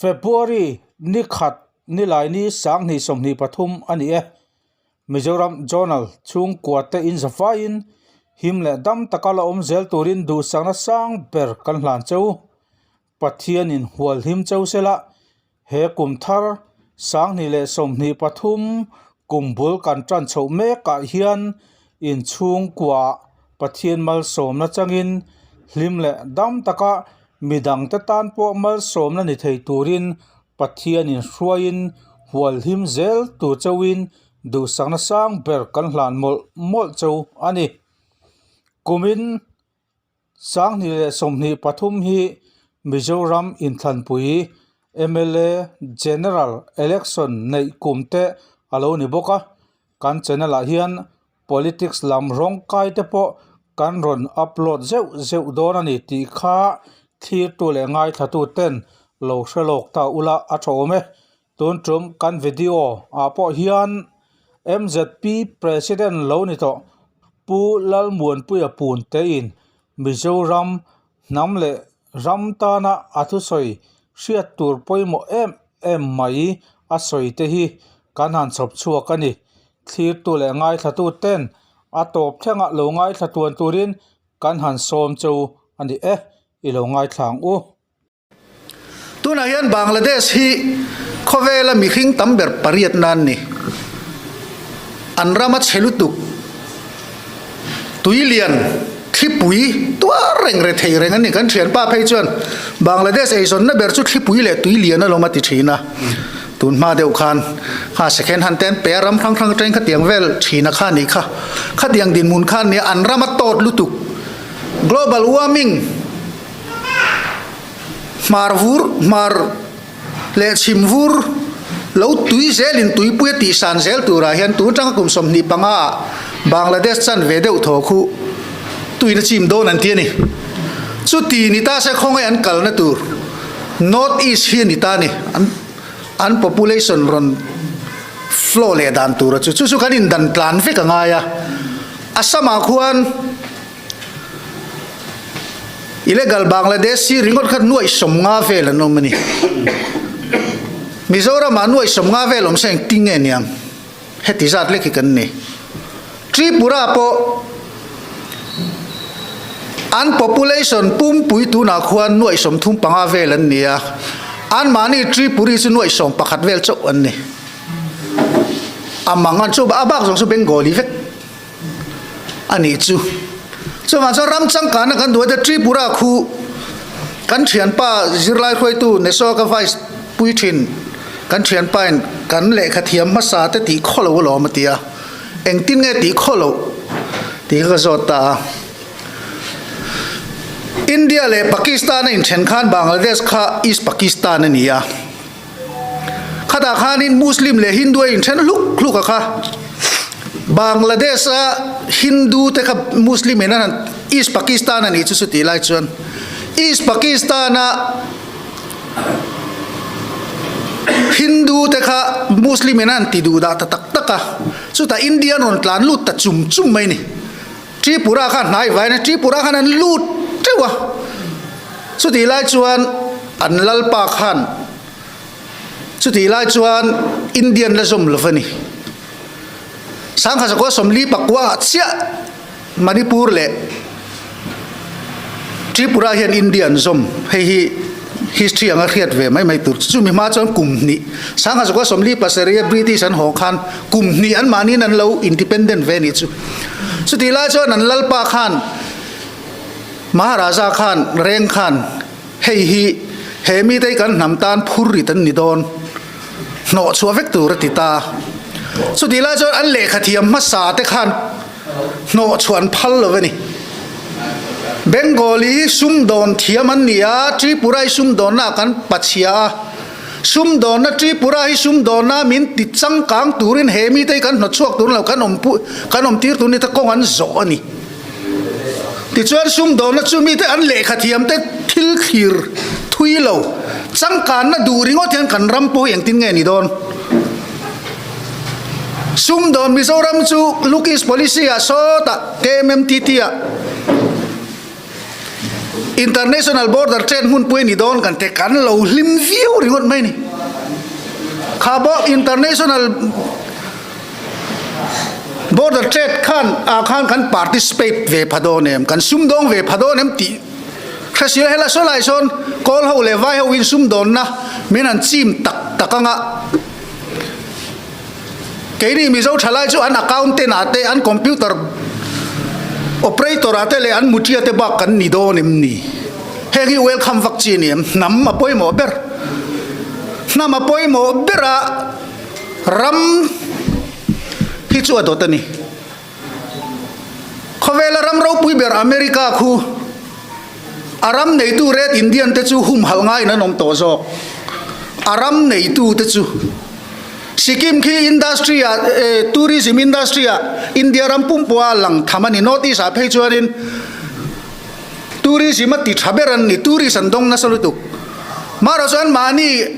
February ni khat Nilaini 2023 a ni e. Mizoram Journal chhungkua te in zafaiin him leh dam taka la awm zel turin duhsakna sang ber kan hlan cheu. Pathianin hual him cheu sela he kum thar 2023 kum bul kan tan chhoh mekah hian inchhungkua Pathian malsawmna changin hlim leh dam taka midangte tan pawh malsawmna ni thei turin Pathianin hruaiin hual him zel tur chauhin duhsakna sang ber kan hlan mawlh mawlh chau a ni. Kumin 2023 hi Mizoram inthlanpui mla General Election neih kum te a lo ni bawk a, kan channel ah hian Politics lam rawng kai te pawh kan rawn upload zeuh zeuh dawn a ni tih kha thlirtu leh ngaithlatu ten lo hre lawk ta ula a tha awm e. Tun tum kan video ah pawh hian MZP President lo ni tawh Pu Lalmuanpuia Punte in Mizoram hnam leh ram tana a thusawi hriat tur pawimawh em em mai a sawi te hi kan han chhawp chhuak a ni. Thlirtu leh ngaithlatu ten a tawp thlengah lo ngaithla tuan turin kan han sawm cheu a ni e, i lo ngaithla ang u. Tunah hian Bangladesh hi khawvela mihring tam ber pariat nan ni. An rama chhe lutuk, tuilian, thlipui tuar reng re thei reng a ni. Kan thianpa phei chuan Bangladesh eizawnna ber chu thlipui leh tuilian alawm a ti thin a. Tun hma deuh khan kha second hand te an pe a, ram hrang hrang atangin khatiang vel thin a kha nih kha. Khatiang dinhmun khan nia an rama tawt lutuk. Global warming. Hmar vur, hmar leh chhim vur lo tui zelin tuipui a tihsan zel turah hian tun atanga kum 25 ah Bangladesh chan ve deuh thaw khu tuina chim dawn an ti a ni. Chuti ni ta se khawngaih an kalna tur North East hi a ni ta a ni. An an population rawn flow leh dan tura chu chu chu kan indan tlan vek a ngai a. Assam ah khuan. Illegal Bangladesh hi ringawt kha nuaih 50 vel an awm a ni. Mizoramah nuaih 50 vel awm se engtin nge niang? Heti zat lek hi kan ni. Tripura pawh an population pumpui tunah khuan nuaih 35 vel an ni a, anmahni Tripuri chu nuaih 11 vel chauh an ni. A mang an chu a bak zawng chu Bengali vek. A nih chu. Chuvang chuan ram changkana kan duh a te Tripura khu kan thianpa zirlai hruaitu Neso ka vice pui thin kan thianpa in kan lehkha thiam hmasa te tih khaw lo alawm a ti a, engtin nge tih khaw loh tih kha ka zawt ta a. India leh Pakistan a inthen khan Bangladesh kha East Pakistan a ni a, Khatah khanin Muslim leh Hindu a inthen hluk hluk a kha. Bangladesh a Hindu te kha Muslim in an han East Pakistan a nih chu chutih lai chuan East Pakistan a Hindu te kha Muslim in an han ti duh dah ta tak tak a. Chutah India an rawn tlan lut ta chum chum mai a ni. Tripura kha hnai vain a Tripura khan an lut teuh a. Chutih lai chuan an lalpa khan chutih lai chuan Indian la zawm lo a ni. Sangha zakua 49 ah chiah Manipur leh Tripura hian India an zawm. Hei hi history anga hriat ve mai mai tur. Chumi hma chuan kum hnih 1947 a British an haw khan kum hnih anmahniin an lo independent ve a nih chu. Chutih lai chuan an lalpa khan Maharaja khan reng khan hei hi he mite hi kan hnam tan phur rit an ni dawn, hnawh chhuah vek tur a ti ta. Chutih lai chuan an lehkha thiam hmasa te khan hnawh chhuah an phal lo a ni. Bengali hi sumdawn thiam an ni a, Tripura hi sumdawnna ah kan pachhia a, sumdawnna Tripura hi sumdawnna min ti changkang turin he mite hi kan hnawt chhuak tur lo, kan awm kan awm tir tur ni ta kawng an zawh a ni. Tichuan sumdawnna chu mite an lehkha thiamte thil thlir thui lo, changkanna duh ringawt hian kan ram pawh hi engtin nge ni dawn? Sumdawn Mizoram chu Look East Policy ah sawtah KMMTT ah. International border trade hmunpui a ni dawn kan ti kan lo hlim viau ringawt mai a ni. Kha bawk international border trade khan ah khan kan participate ve pha dawn em, kan sumdawng ve pha dawn em tih hre si lo. Helai saw lai sawn kawl ho leh vai ho in sumdawnna min han chim tak tak anga Keini Mizo thalai chu an accountant ah te, an computer operator ah te leh an mutia te bak kan ni dawn em ni? Heng hi welcome vak chi a ni em? Hnam a pawimawh ber. Hnam a pawimawh ber a ram hi chu a dawt a ni. Khawvela ram ropui ber America khu a ram neitu Red Indian te chu humhalh ngaiin an awm tawh zawk. A ram neitu te chu Sikkim khi industry ah tourism industry ah India ram pum pawha lang tham a ni. North East ah phei chuanin tourism a ti tha ber an ni. Tourist an dawng nasa lutuk. Marawh chuan mahni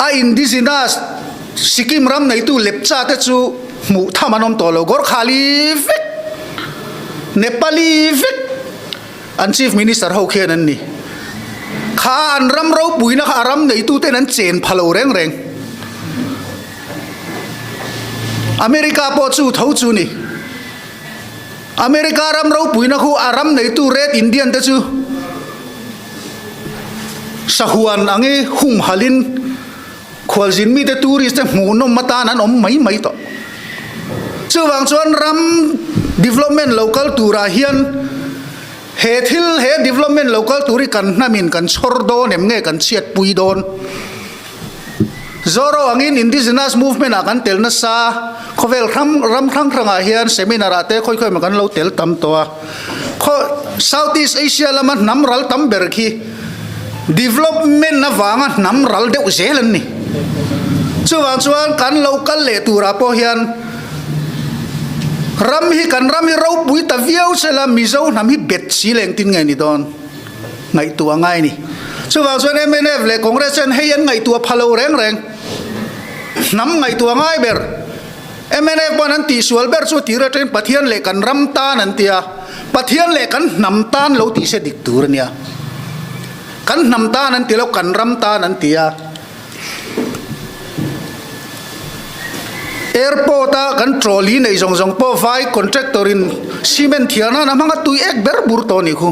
a indigenous Sikkim ram neitu Lepcha te chu hmuh tham an awm tawh lo. Gorkhali vek, Nepali vek an Chief Minister ho khian an ni. Kha an ram ropuina kha a ram neitu ten an chen pha lo reng reng. America pawh chu tho chu ni. America ram ropuina khu a ram neitu Red Indian te chu sahuan angi humhalin Khualzin mite tourist te hmuhnawm atan an awm mai mai tawh. Chuvang chuan ram development lo kal turah hian he thil he development lo kal tur hi kan hnamin kan chhawr dawn em nge kan chhiatpui dawn? Zoro angin indigenous movement ah kan tel nasa, khawvel ram ram hrang hrangah hian seminar ah te khawi khawi emaw kan lo tel tam tawh a. Khaw South East Asia lama hnam ral tam ber khi Development avanga hnam ral deuh zel an ni. Chuvang chuan kan lo kal leh turah pawh hian ram hi kan ram hi ropui ta viau sela Mizo hnam hi bet si leh engtin nge ni dawn ngaihtuah a ngai a ni. Chuvang chuan mnf leh Congress chuan hei an ngaihtuah pha lo reng reng. Hnam ngaihtuah ngai ber. Mnf pawn an tihsual ber chu tir atangin Pathian leh kan ram tan an ti a, Pathian leh kan hnam tan lo tih se dik tur a nia. Kan hnam tan an ti lo, kan ram tan an ti a. Airport a kan trolley nei zawng zawng pawh vai contractor in cement thiar nan a hmang a tui ek ber bur tawh a nih khu.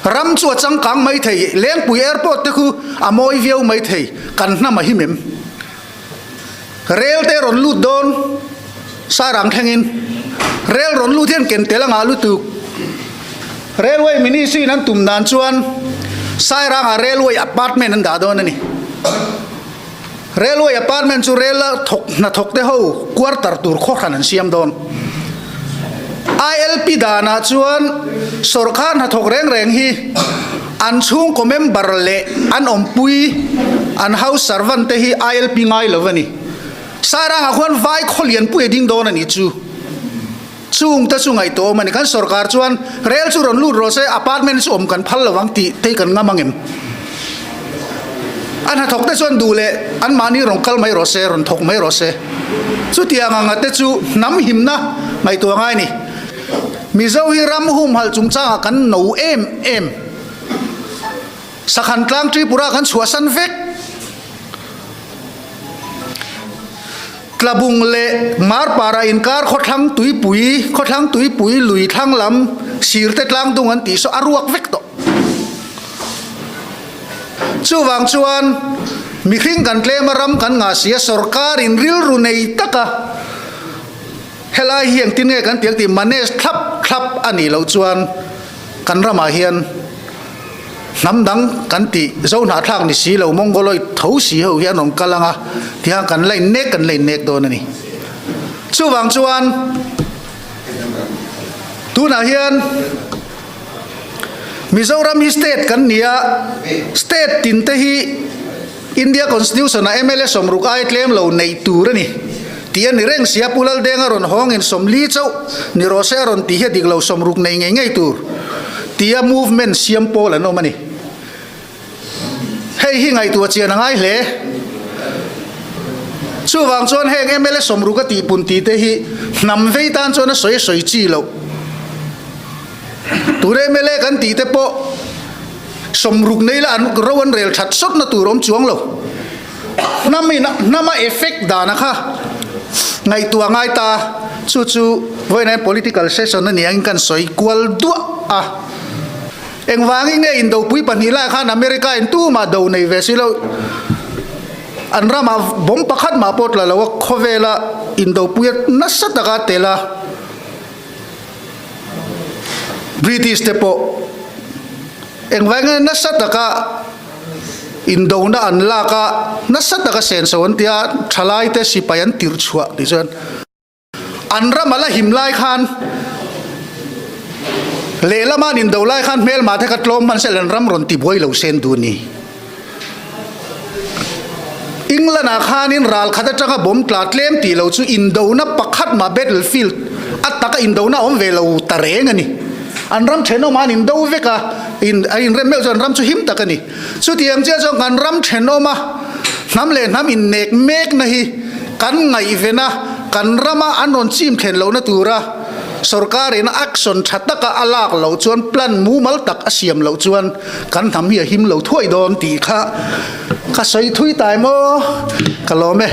Ram chu a changkang mai thei, Lengpui airport te khu a mawi viau mai thei, kan hnam a him em? Rel te rawn lut dawn Sarang thlengin rel rawn lut hian ken tel a ngah lutuk. Railway Ministry in an tum dan chuan Sairangah Railway Apartment an dah dawn a ni. Railway Apartment chu rel a thawk hnathawk te ho quarter tur khaw hran an siam dawn. ILP danah chuan sawrkar hnathawk reng reng hi an chhungkaw member leh an awmpui an house servant te hi ILP ngai lo a ni. Sairangah khuan vai khaw lianpui a ding dawn a nih chu. Chung te chu ngaihtuah awm a ni. Kan sawrkar chuan rel chu rawn lut rawh se, apartment chu awm kan phal lo ang tih te hi kan ngam ang em? A hnathawk te chuan duh leh anmahni rawn kal mai rawh se, rawn thawk mai rawh se. Chutiang anga te chu hnam himna ngaihtuah ngai a ni. Mizo hi ram humhalh chungchangah kan no em em. Sakhan tlang Tripura kan chhuahsan vek. Tlabung leh Marpara inkar khawthlang tuipui, khawthlang tuipui lui thlang lam sirte tlang dung an tih saw a ruak vek tawh. Chuvang chuan mihring kan tlem a ram kan ngah si a, sorkarin rilru nei taka helai hi engtin nge kan ti ang tih manage thlap thlap a nih loh chuan kan ramah hian hnam dang kan tih zo hnahthlak ni si lo Mongoloid tho si ho hi an rawn kal ang a tihian kan la innek kan la innek dawn a ni. Chuvang chuan tunah hian Mizoram hi state kan ni a, state tin te hi India Constitution ah mla sawmruk ai tlem lo neih tur a ni tih a ni reng si a, Pu Laldenga rawn hawngin sawmli chauh ni rawh se a rawn tih hi a dik lo, sawmruk nei ngei ngei tur tia movement siam pawl an awm a ni. Hei hi ngaihtuah chian a ngai hle. Chuvang chuan heng mla sawmruk a tihpun tih te hi hnam vei tan chuan a sawi a sawi chi loh. Tuna mla kan tih te pawh sawmruk nei la an ro an rel that sawtna tur awm chuang lo. Hnam in hnama effect dana kha ngaihtuah ngai ta chu chu vawiin hian political session a ni angin kan sawi kual duah a. Engvangin nge indopui pahnih lai khan America in tumah do nei ve si lo an ramah bomb pakhat mah pawh tla lo a khawvela indopui a nasa taka tel a British te pawh engvangin nge nasa taka indona an lak a nasa taka senso an tia thalai te sipai an tirh chhuah tih chuan An ram a la him lai khan lehlama an indo lai khan hmelma te kha tlawm hman sel an ram rawn ti buai lo sen dun ni. England ah khanin ral khat atanga bomb tla tlem tih lo chu indona pakhat mah battlefield a taka indona awm ve lo ta reng a ni. An ram thenawmah an indo vek a, in a inrem meuh chuan an ram chu him tak a ni. Chutiang chiah chuan kan ram thenawma hnam leh hnam innek mekna hi kan ngaihven a, kan rama an rawn chim thlen lohna tura sorkarin action tha taka a lak loh chuan plan mumal tak a siam loh chuan kan hnam hi a him lo thuai dawn tih kha ka sawi thui tai maw? Ka lawm e.